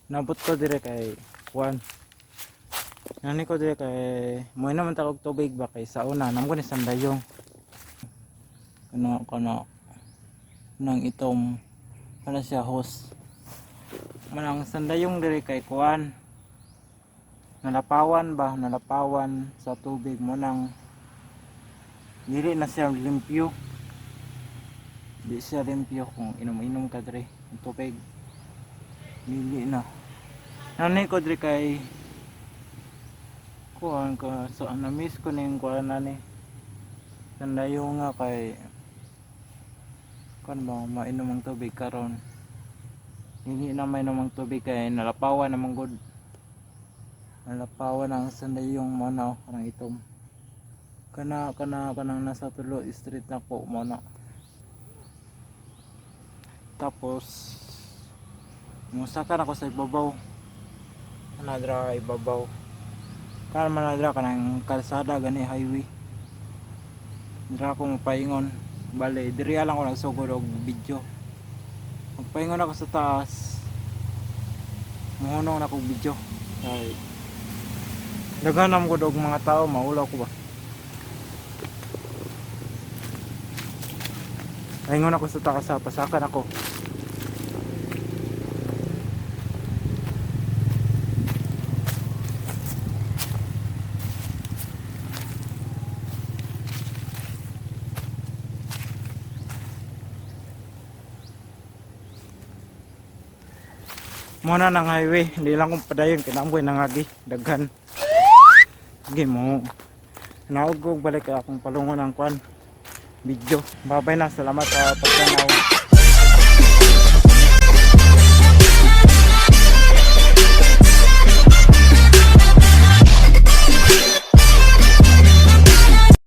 Nabot ko dire kay kuan. Nani ko dire kay mo naman ta og tubig ba kay sa una namo ni sandayong. Kana kana nang itom kana siya hose. Manang sandayong dire kay kuan. Nalapawan ba, nalapawan sa tubig mo nang dili na siya limpyo. Di siya limpyo kung inom-inom ka dire ng tubig. Dili na. Nanay ko diri kay kuan ka so na-miss ko na yung kuan nani. Sandayo nga kay kuan ba mainom ang tubig karon. Hindi na mainom ang tubig kay nalapawan naman gud. Nalapawan ang sandayong mo na kanang itom. Kana kana kanang nasa tulo street na ko mo na. Tapos musaka na ko sa ibabaw. Kanadra ibabaw. Kan manadra kanang kalsada gani highway. Dira ako mapaingon. Bale, diri lang ako nagsugod og video. Magpaingon ako sa taas. Muhunong na akong video. Kay daghan na gud og mga tao, maulaw ko ba. Paingon ako sa taas, sa pasakan ako. Muna ng highway, hindi lang kong padayon, kinamboy nangagi, daghan. Sige mo. Naog balik akong palungon ang kwan. Video. Babay na, salamat sa pagtanaw.